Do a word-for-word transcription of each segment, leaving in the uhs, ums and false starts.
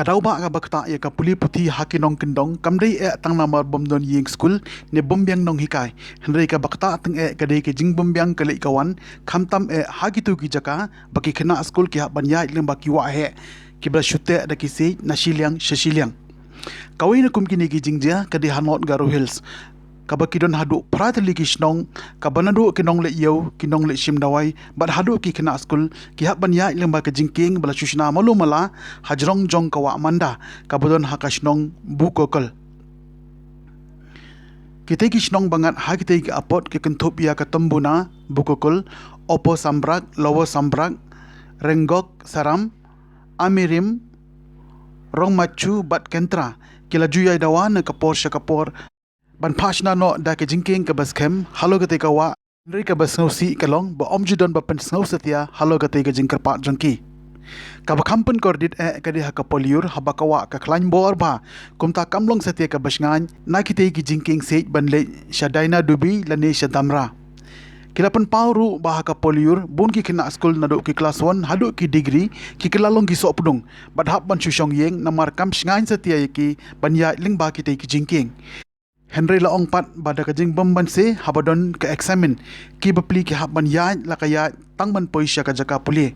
Tau ba kaba ktah ïa ka pule puthi ha ki nongkyndong kam dei eh tang namar bym don ïing skul ne bym biang nonghikai. Hynrei kaba ktah tyngeh ka dei ka jingbym biang ka leit ka wan, khamtam eh ha kito ki jaka ba ki khynnah skul ki hap ban ïaid lyngba ki wah heh kiba la shu teh da ki siej na shiliang sha shiliang. Kawei na kum kine ki jingjia ka dei ha North Garo Hills, kaba ki don haduh phra tylli ki shnong, kaba naduh ki nongleit ïew, ki nongleit shim dawai bad haduh ki khynnah skul ki hap ban ïaid lyngba ka jingkieng ba la shu shna malu mala hajrong jong ka wah Manda kaba don ha ka shnong Bukokol. Kitei ki shnong ba ngat ha kitei ki apot ki kynthup ïa ka Tombuna, Bukokol, Opo Sambrak, Lower Sambrak, Renggok, Saram, Amirim, Rongmachu bad Kentra. Ki la ju ïai dawa na ka por sha ka por ban phah shna noh da ka jingkieng kaba skhem halor katei ka wah. Hynrei kaba sngewsih ka long ba ym ju don ba pynsngew satia halor katei ka jingkyrpad jong ki. Kaba kham pynkordit eh ka dei ha ka Polyur, haba ka wah ka khlaiñ bor bha, kumta kam long satia kaba shngaiñ na kitei ki jingkieng siej ban leit sha Dainadubi lane sha Damra. Ki la pynpaw ruh ba ha ka Polyur bun ki khynnah skul naduh ki klas one haduh ki degree ki kylla long ki sohpdung bad hap ban shu shong ïing namar kam shngaiñ satia ïa ki ban ïaid lyngba kitei ki jingkieng. Hynrei la ong pat ba da ka jingbymbanse haba don ka eksamin, ki bapli ki hap ban ïaid la ka ïaid tang ban poi sha ka jaka pule.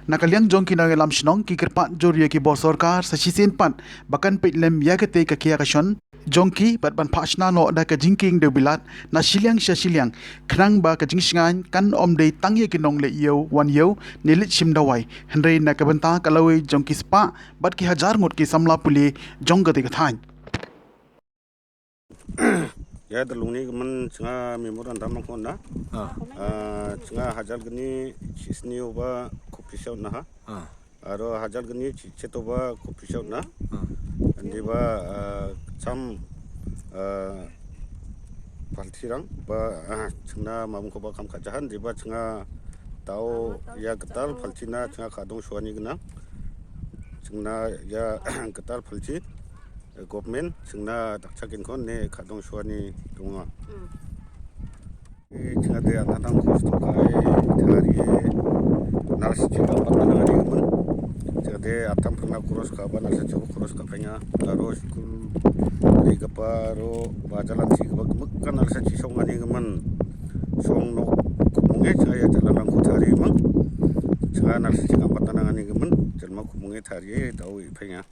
Na ka liang jong ki nongïalam shnong ki kyrpad jur ïa ki bor sorkar sa shisien pat ba kan peit lem ïa katei ka kiad ka shon jong ki bad ban phah shna noh da ka jingkieng dewbilat na shiliang sha shiliang, khnang ba ka jingshngaiñ kan ym dei tang ïa ki nongleit ïew wan ïew ne leit shim dawai, hynrei na ka bynta ka lawei jong ki spah bad ki hajar ngut ki samla pule jong katei ka thaiñ. Ïa, da lungni ka man chnga memorandum khon na. Ah. Ah, chnga hajar gni chisni uba kopi shaw na ha. Ah. Aro hajar gni chi cheto ba kopi shaw na. Ah. Andi ba, ah, cham, ah, paltirang ba, ah, chngna mam ko ba kam ka jahan di ba chnga tau ïa getar paltina chnga kadong shwani gna. Chngna ïa getar palti. Government chngna dakcha kin khon ne khadong shwani dunga. Chngna de atan tam khos to kai thari nal si chika pat na ni mun. Chngna de atam purna kuros ka ba nal sa chika kuros ka penya. Karo skul ri ka paro ba jalan si ka ba mekka nal sa chi song ani mun. Song nok kumunge chaya jalan lang kuthari mun. Chngna nal sa chika pat na ni mun. Jalma kumunge thari tau i penya.